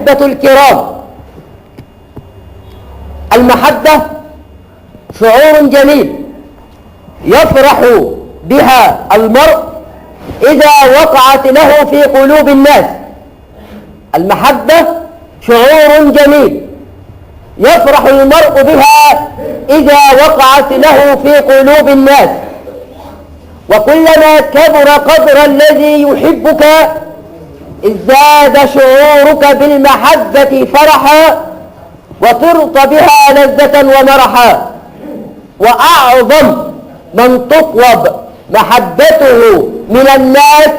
أحبة الكرام، المحبة شعور جميل يفرح بها المرء إذا وقعت له في قلوب الناس. المحبة شعور جميل يفرح المرء بها إذا وقعت له في قلوب الناس، وكلما كبر قدر الذي يحبك ازداد شعورك بالمحبة فرحا وطرت بها لذة ومرحا. وأعظم من تطلب محبته من الناس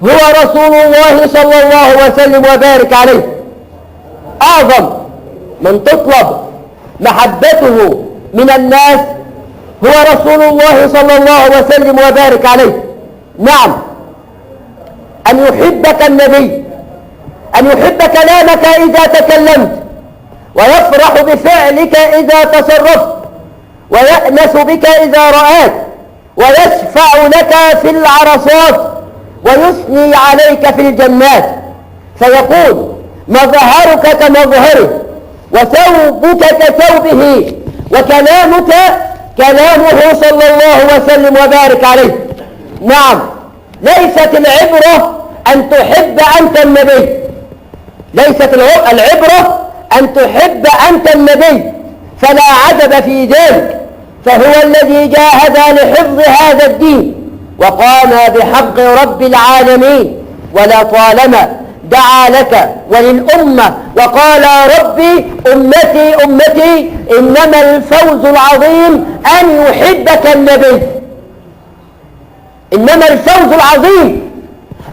هو رسول الله صلى الله وسلم وبارك عليه. أعظم من تطلب محبته من الناس هو رسول الله صلى الله وسلم وبارك عليه. نعم، أن يحبك النبي، أن يحب كلامك إذا تكلمت، ويفرح بفعلك إذا تصرفت، ويأنس بك إذا رآك، ويشفع لك في العرصات، ويثني عليك في الجنات، فيقول مظهرك كمظهره، وثوبك كثوبه، وكلامك كلامه صلى الله وسلم وبارك عليه. نعم، ليست العبرة أن تحب أنت النبي، ليست العبرة أن تحب أنت النبي، فلا عجب في ذلك، فهو الذي جاهد لحفظ هذا الدين وقام بحق رب العالمين، ولطالما دعا لك وللأمة وقال ربي أمتي أمتي، إنما الفوز العظيم أن يحبك النبي، إنما الفوز العظيم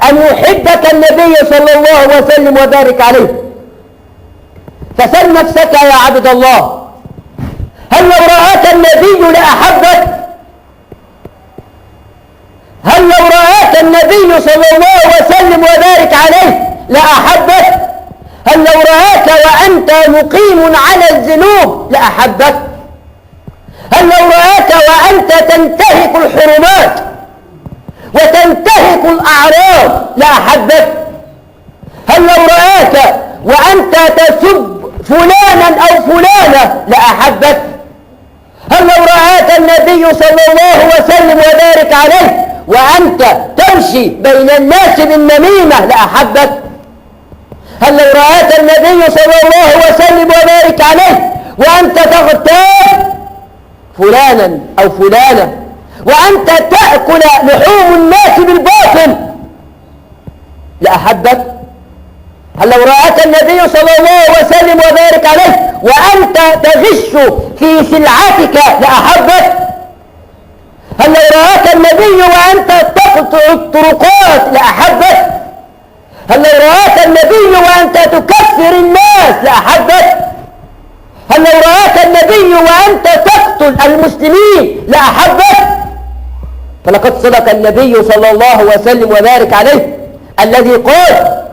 أن يحبك النبي صلى الله وسلم وبارك عليه. فسل نفسك يا عبد الله، هل لو رآك النبي لأحبك؟ هل لو رآك النبي صلى الله وسلم وبارك عليه لأحبك؟ هل لو رآك وأنت مقيم على الذنوب لأحبك؟ هل لو رآك وأنت تنتهك الحرمات وتنتهك الأعراض لأحبك؟ هل لو رآك وأنت تسب فلانا أو فلانة لأحبك؟ هل لو رآك النبي صلى الله وسلم وبارك عليه وأنت تمشي بين الناس بالنميمة لأحبك؟ هل لو رآك النبي صلى الله وسلم وبارك عليه وأنت تغتاب فلانا أو فلانة، وأنت تأكل لحوم الناس بالباطل لأحبك؟ هل لو رآك النبي صلى الله وسلم وبارك عليه وأنت تغش في سلعتك لأحبك؟ هل لو رآك النبي وأنت تقطع الطرقات لأحبك؟ هل لو رآك النبي وأنت تكفر الناس لأحبك؟ هل لو رآك النبي وأنت تقتل المسلمين لأحبك؟ فلقد صدق النبي صلى الله وسلم وبارك عليه الذي قال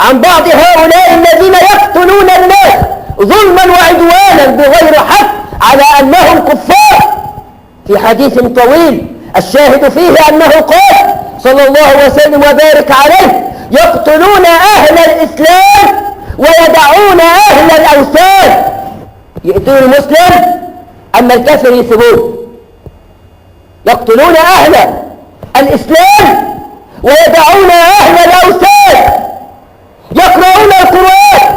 عن بعض هؤلاء الذين يقتلون الناس ظلما وعدوانا بغير حق على أنهم كفار في حديث طويل الشاهد فيه أنه قال صلى الله وسلم وبارك عليه يقتلون أهل الإسلام ويدعون أهل الأوثان. يقتلون المسلم أما الكافر يسيبوه. يقتلون أهل الإسلام ويدعون أهل الأوثان. يقرؤون القرآن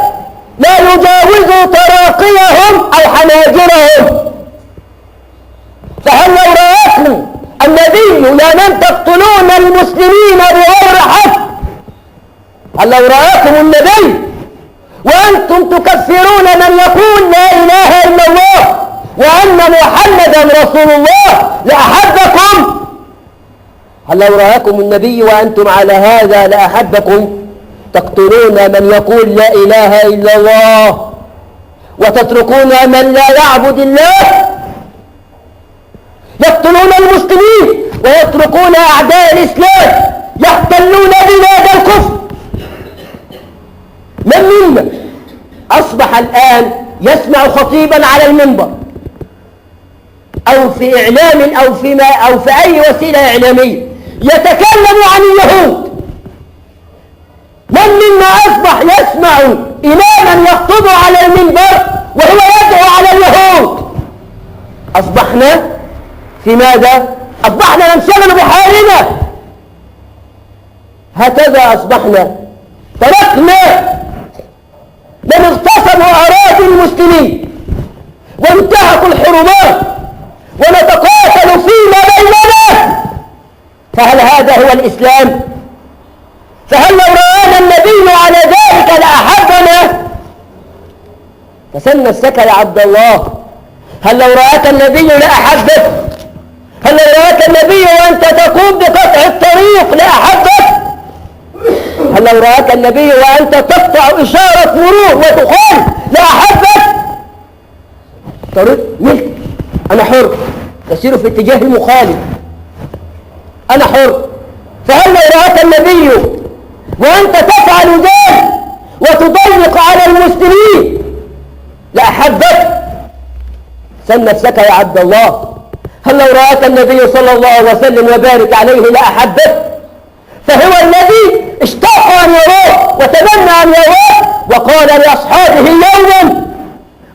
لا يجاوز تراقيهم أو حناجرهم. فهل لو رأتم النبي يا من تقتلون المسلمين بغير حق، هل لو رأتم النبي وأنتم تكفرون من يقول لا إله إلا الله وأن محمدا رسول الله لأحبكم؟ هل لو رأكم النبي وأنتم على هذا لأحبكم؟ تقتلون من يقول لا إله إلا الله وتتركون من لا يعبد الله. يقتلون المسلمين ويتركون أعداء الإسلام يحتلون بلاد الكفر. من منا أصبح الآن يسمع خطيبا على المنبر أو في إعلام أو في أي وسيلة إعلامية يتكلم عن اليهود؟ من منا أصبح أصبح يسمع إماما يخطب على المنبر وهو يدعو على اليهود. أصبحنا في ماذا؟ أصبحنا ننشغل بحالنا. هكذا أصبحنا، تركنا من اغتصبوا أراضي المسلمين وانتهكوا الحرمات ونتقاتل فيما بيننا. فهل هذا هو الإسلام؟ فهل لو رآنا النبي على ذلك لأحبنا؟ فسن السكى يا عبد الله، هل لو رآك النبي لأحبك؟ هل لو رآك النبي وأنت تقوم بقطع الطريق لأحبك؟ هل لو رآك النبي وأنت تقطع إشارة مرور وتخالف لأحبك؟ طريق ملك، أنا حر، تسير في اتجاه المخالف، أنا حر. فهل لو رآك النبي وأنت تفعل ذلك وتضيق على المسلمين لأحبك؟ سن نفسك يا عبد الله، هل لو رآك النبي صلى الله عليه وسلم وبارك عليه لأحبك؟ فهو الذي اشتاق أن يراه وتمنى أن يراه، وقال لأصحابه يوما: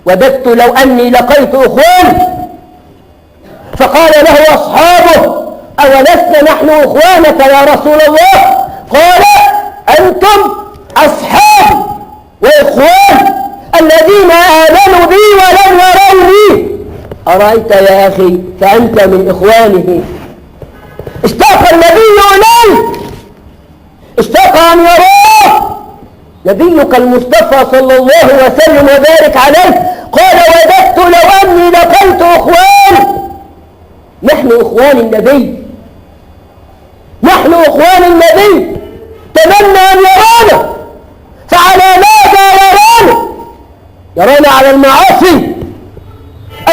وددت لو أني لقيت إخواني. فقال له أصحابه: أولسنا نحن إخوانك يا رسول الله؟ قال: أنتم أصحابي وإخواني الذين آمنوا بي ولم يروني. أرأيت يا أخي، فأنت من إخوانه. اشتاق النبي إليه، اشتاق أن يراه. نبيك المصطفى صلى الله وسلم وبارك عليه قال: وددت لو أني لقيت إخواني. نحن إخوان النبي، نحن إخوان النبي. تمنى أن يرانا، فعلى ماذا يرانا؟ يرانا على المعاصي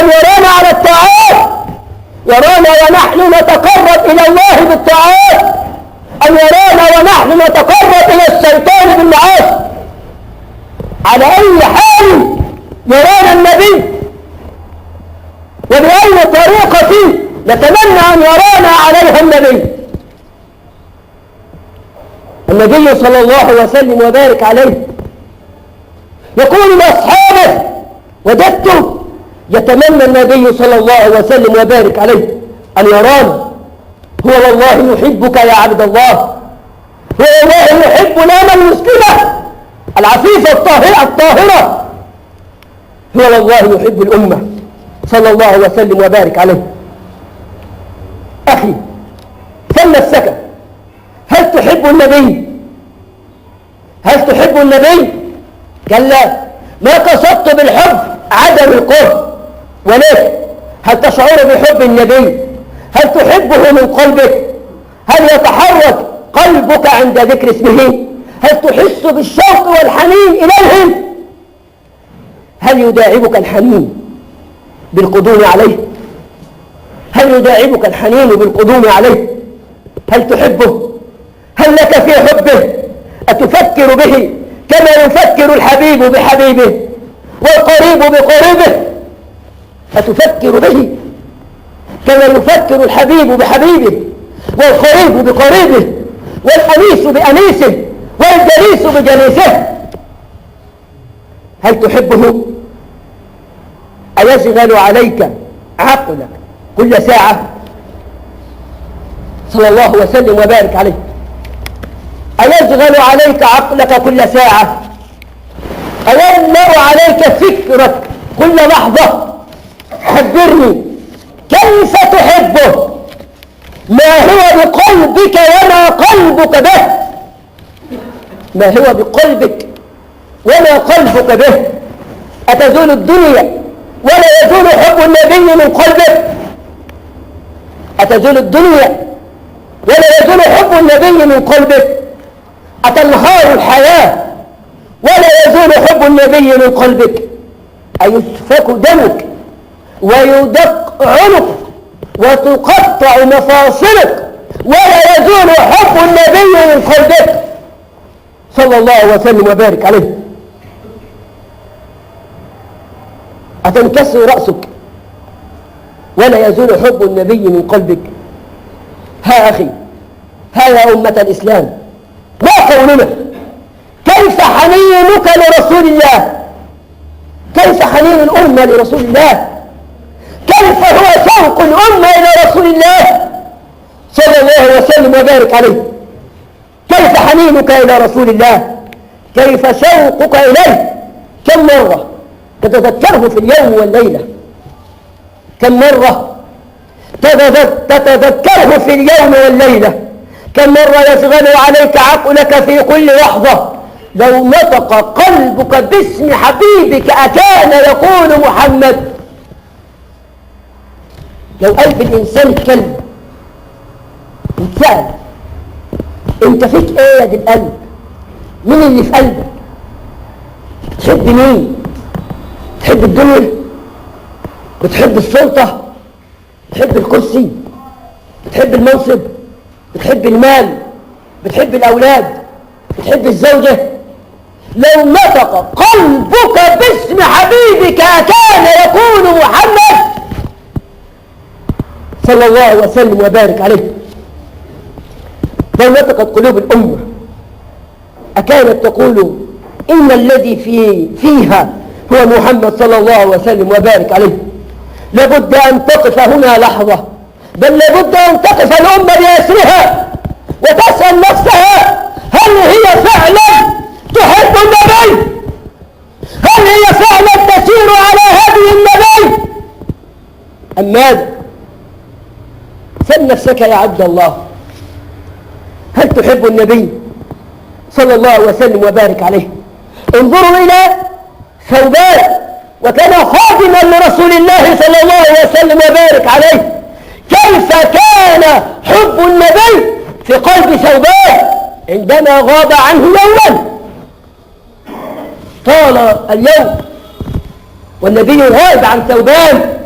أم يرانا على الطاعات؟ يرانا ونحن نتقرب إلى الله بالطاعات أم يرانا ونحن نتقرب إلى الشيطان بالمعاصي؟ على أي حال يرانا النبي؟ وبأي طريقة نتمنى أن يرانا عليها النبي؟ النبي صلى الله عليه وسلم وبارك عليه يقول لأصحابه: وددت، يتمنى النبي صلى الله عليه وسلم وبارك عليه أن يرانا. هو والله يحبك يا عبد الله، هو والله يحب الأمة المسلمة العفيفة الطاهرة، هو والله يحب الأمة صلى الله عليه وسلم وبارك عليه. أخي، سن السكن، هل تحب النبي؟ هل تحب النبي؟ كلا، ما قصدت بالحب عدم القرب، ولكن هل تشعر بحب النبي؟ هل تحبه من قلبك؟ هل يتحرك قلبك عند ذكر اسمه؟ هل تحس بالشوق والحنين إليه؟ هل يداعبك الحنين بالقدوم عليه؟ هل يداعبك الحنين بالقدوم عليه؟ هل تحبه؟ هل لك في حبه؟ أتفكر به كما يفكر الحبيب بحبيبه والقريب بقريبه؟ أتفكر به كما يفكر الحبيب بحبيبه والقريب بقريبه والأنيس بأنيسه والجليس بجليسه؟ هل تحبه؟ أيشغل عليك عقلك كل ساعة؟ صلى الله وسلم وبارك عليه. أيشغل عليك عقلك كل ساعة؟ أيملأ عليك فكرك كل لحظة؟ خبرني، كيف تحبه؟ ما هو بقلبك وما قلبك به؟ ما هو بقلبك وما قلبك به؟ أتزول الدنيا ولا يزول حب النبي من قلبك؟ أتزول الدنيا ولا يزول حب النبي من قلبك؟ أتنهار الحياة ولا يزول حب النبي من قلبك؟ أيسفك دمك ويدق عنقك وتقطع مفاصلك ولا يزول حب النبي من قلبك صلى الله وسلم وبارك عليه؟ أتنكسر رأسك ولا يزول حب النبي من قلبك؟ ها أخي، ها يا أمة الإسلام، ما قولنا؟ كيف حنينك لرسول الله؟ كيف حنين الأمة لرسول الله؟ كيف هو شوق الأمة إلى رسول الله صلى الله وسلم وبارك عليه؟ كيف حنينك إلى رسول الله؟ كيف شوقك إليه؟ كم مرة تتذكره في اليوم والليلة؟ كم مرة تتذكره في اليوم والليلة؟ كم مرة يشغل عليك عقلك في كل لحظة؟ لو نطق قلبك باسم حبيبك أكان يقول محمد؟ لو قلب الإنسان اتكلم واتسأل انت فيك ايه يا دي القلب؟ مين اللي في قلبك؟ تحب مين؟ تحب الدنيا؟ بتحب السلطة؟ بتحب الكرسي؟ بتحب المنصب؟ بتحب المال؟ بتحب الأولاد؟ بتحب الزوجة؟ لو نطق قلبك باسم حبيبك كان يكون محمد صلى الله وسلم وبارك عليه. لو نطقت قلوب الأمة أكانت تقول إن الذي فيها هو محمد صلى الله وسلم وبارك عليه. لابد أن تقف هنا لحظة، بل لابد أن تقف الأمة بأسرها وتسأل نفسها هل هي فعلا تحب النبي؟ هل هي فعلا تسير على هدي النبي أم ماذا؟ سل نفسك يا عبد الله، هل تحب النبي صلى الله وسلم وبارك عليه؟ انظروا إلى ثوبان وكان خادما لرسول الله صلى الله وسلم وبارك عليه. كيف كان حب النبي في قلب ثوبان عندما غاب عنه يوما؟ طال اليوم والنبي غاب عن ثوبان